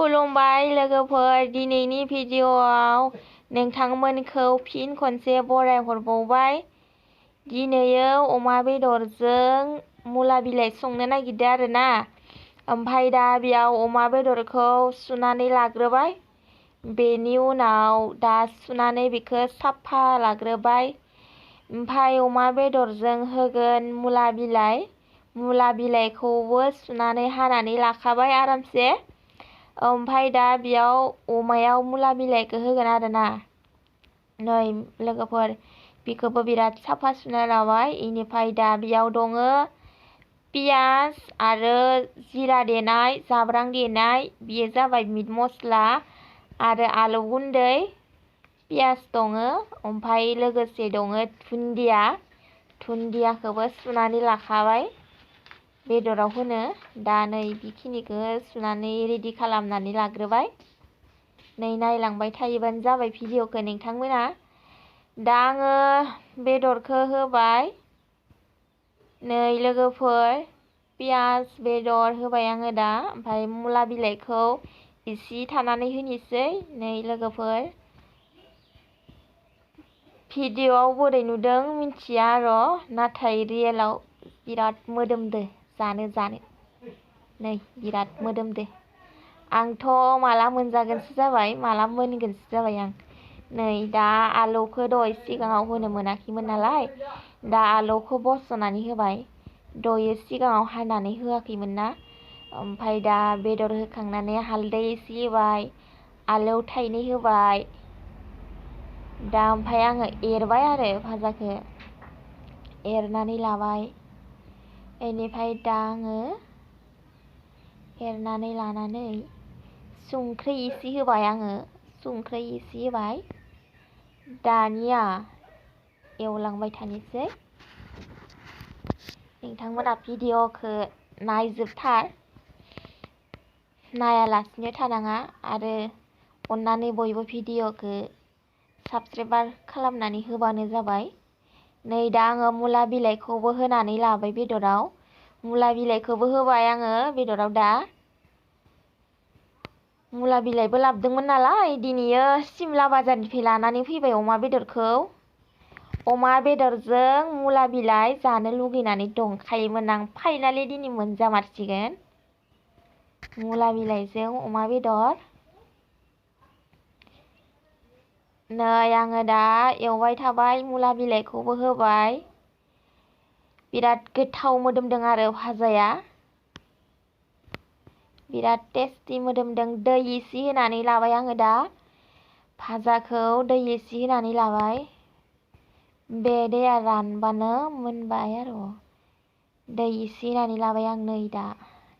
खुलुमबाय लोगोफोर, दिनैनि भिडिअआव नोंथांमोनखौ फिन खनसे बरायहरबावबाय। दिनैयो अमा बेदरजों मुला बिलाइ संनो नागिरदों आरोना। ओमफ्राय दा बेयाव अमा बेदरखौ सुनानै लाग्रोबाय। बेनि उनाव दा सुनानै बेखौ साफा लाग्रोबाय। ओमफ्राय अमा बेदरजों होगोन मुला बिलाइ। मुला बिलाइखौबो सुनानै हानानै लाखाबाय आरामसे। ओमफ्राय दा बेयाव अमायाव मुला बिलाइखौ होगोन आरोना। नै लोगोफोर, बेखौबो बिराद साफा सुना लाबाय। बेनिफ्राय दा बेयाव दङ पियाज आरो जिरा देनाय, जाब्रां देनाय, बेयो जाबाय मिट मस्ला आरो आलु गुन्दै, पियाज दङ, ओमफ्राय लोगोसे दङ दुन्दिया। दुन्दियाखौबो सुनानै लाखाबाय बेदराव होनो। दा नै बेखिनिखौ सुनानै रेडि खालामनानै लाग्रोबाय। नै नायलांबाय थायोबानो जाबाय भिडिअखौ नोंथांमोना। दा आङो बेदरखौ होबाय। नै लोगोफोर, पियाज बेदर होबाय आङो दा। ओमफ्राय मुला बिलाइखौ इसे थानानै होनोसै। नै लोगोफोर, भिडिअआव बोरै नुदों मिथिया नाथाय रियेलाव बिराद मोदोमदो जानो। नै बिराद मोदोमदो। आंथ' माला मोनजागोनसो जाबाय, माला मोनगोनसो जाबाय आं। नै दा आलुखौ दहाय सिगाङाव होनो मोनाखैमोन नालाय, दा आलुखौ बस'नानै होबाय। दहाय सिगाङाव हानानै होआखैमोन ना। ओमफ्राय दा बेदर होखांनानै हालदै एसे होबाय, आलु थाइनै होबाय। दा ओमफ्राय आङो एरबाय आरो भाजाखौ एरनानै लाबाय। बेनिफ्राय दा आङो एरनानै लानानै संख्रि एसे होबाय आङो। संख्रि एसे होबाय। दानिया एवलांबाय थानोसै। नोंथांमोना भिडिअखौ नायजोबथार, नायालासिनो थानाङा। आरो अननानै बयबो भिडिअखौ साबस्क्राइब खालामनानै होबानो जाबाय। नै दा आङो मुला बिलाइखौबो होनानै लाबाय बेदराव। मुला बिलाइखौबो होबाय आङो बेदराव दा। मुला बिलाइबो लाबोदोंमोन नालाय दिनैयो सिमला बाजारनिफ्राय लानानै फैबाय अमा बेदरखौ। अमा बेदरजों मुला बिलाइ जानो लुगैनानै दंखायोमोन आं। फाइनालि दिनै मोनजामारसिगोन मुला बिलाइजों अमा बेदर। नै आङो दा एवबाय थाबाय, मुला बिलाइखौबो होबाय। बिराद गोथाव मोदोमदों आरो भाजाया। बिराद टेस्टि मोदोमदों। दै एसे होनानै लाबाय आङो दा। भाजाखौ दै एसे होनानै लाबाय। बे दैया रानबानो मोनबाय आरो। दै एसे होनानै लाबाय आं। नै दा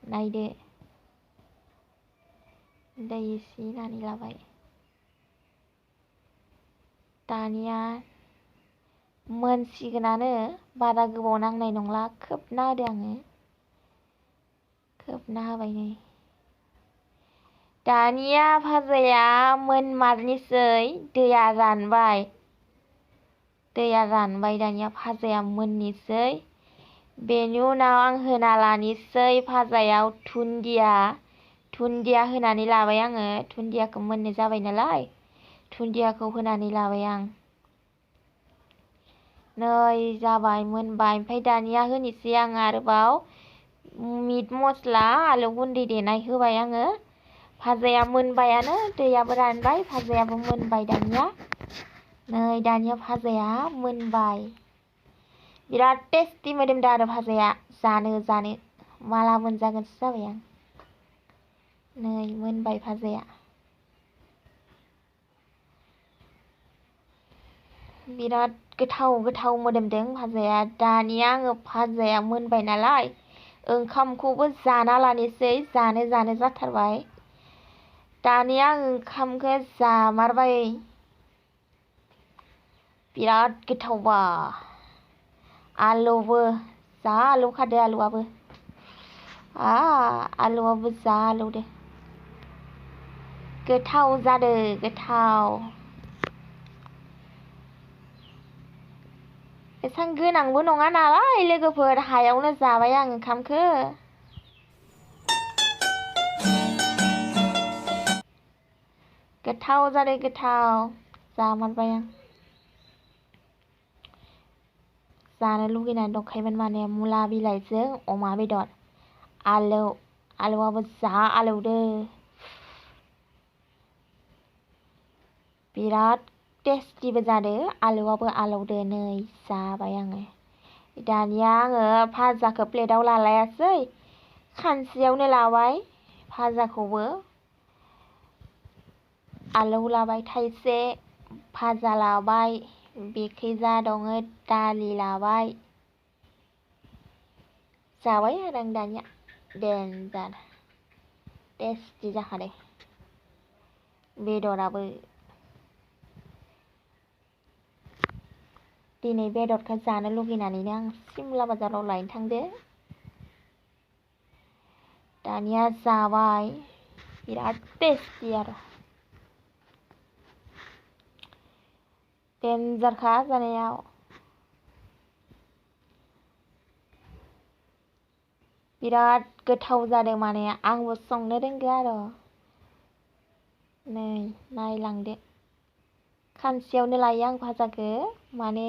नायदो, दै एसे होनानै लाबाय। दानिया मोनसिगोनानो, बारा गोबाव नांनाय नंला। खोबना होदो आङो। खोबना होबाय नै। दानिया भाजाया मोनमारनोसै, दैया रानबाय। दैया रानबाय, दानिया भाजाया मोननोसै। बेनि उनाव आं होना लानोसै भाजायाव दुन्दिया। दुन्दिया होनानै लाबाय आङो। दुन्दियाखौ मोननो जाबाय नालाय दुन्दियाखौ होनानै लाबाय आं। नै जाबाय, मोनबाय। ओमफ्राय दानिया होनोसै आं आरोबाव मिट मस्ला, आलु गुन्दै देनाय होबाय आङो। भाजाया मोनबायानो, दैयाबो रानबाय, भाजायाबो मोनबाय दानिया। नै दानिया भाजाया मोनबाय। बिराद टेस्टि मोदोमदों आरो भाजाया जानो। माला मोनजागोनसो जाबाय आं। नै मोनबाय भाजाया। बिराद गोथाव मोदोमदों भाजाया। दानिया आङो भाजाया मोनबाय नालाय ओंखामखौबो जाना लानोसै। जानो जाथारबाय। दानिया आं ओंखामखौ जामारबाय। बिराद गोथावबा। आलुबो जा आलौ खादो, आलुआबो जा आलौदो। गोथाव जादो, गोथाव। एसां गोनांबो नङा नालाय लोगोफोर, हायावनो जाबाय आं ओंखामखौ। गोथाव जादों गोथाव जामारबाय आं जानो लुगैनानै दंखायोमोन माने मुला बिलाइजों अमा बेदर आलुआबो जा आलौदो बिराद टेस्टिबो जादो आलुआबो आलौदो नै जाबाय आङो दानिया आङो भाजाखौ प्लेटाव लालायासै खानसेयावनो लाबाय भाजाखौबो आलौ लाबाय थाइसे भाजा लाबाय बेखैजा दङ दालि लाबाय जाबाय आरो आं दानिया देन्जार टेस्टि जाखादों बेदराबो दिनै बेदरखौ जानो लुगैनानैनो आं सिमला बाजाराव लायनो थांदो दानिया जाबाय बिराद टेस्टि आरो देन्जारखा जानायाव बिराद गोथाव जादों माने आंबो संनो रोंगौ आरो नै नायलांदो खानसेयावनो लायो आं भाजाखौ माने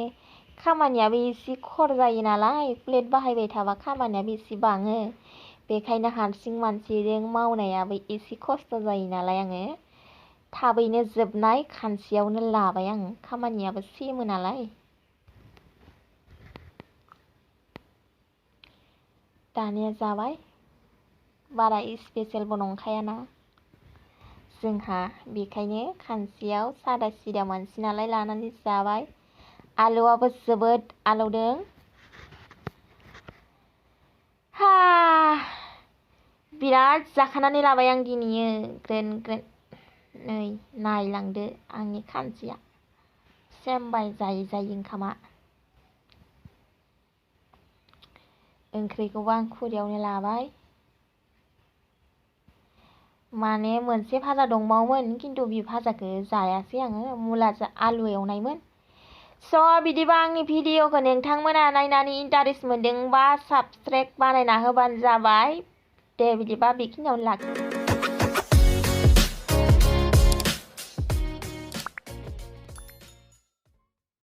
खामानियाबो एसे खर जायो नालाय प्लेट बाहायबाय थाबा खामानियाबो एसे बाङो बेखायनो हारसिं मानसिजों मावनायाबो एसे खस्थ' जायो नालाय आङो थाबैनो जोबनाय खानसेयावनो लाबाय आं खामानियाबो सेमो नालाय दानिया जाबाय बारा स्पेशेलबो नंखायाना जोंहा बेखायनो खानसेयाव सादा सिदा मानसि नालाय लानानै जाबाय आलुआबो जोबोद आलौदों हा बिराद जाखानानै लाबाय आं दिनैयो ग्रेन नै नायलांदो आंनि खानसेया सेमबाय जायै जायै ओंखामा ओंख्रिखौबो आं खुरैयावनो लाबाय माने मोनसे भाजा दंबावोमोन खिन्थु बे भाजाखौ जायासै आङो मुलाजों आलु एवनायमोन स' बिदिबा आंनि भिडिअखौ नोंथांमोना नायनानै इन्टारेस्ट मोनदोंबा साबस्क्राइब बानायना होबानो जाबाय दे बिदिबा बेखिनियावनो लाखियो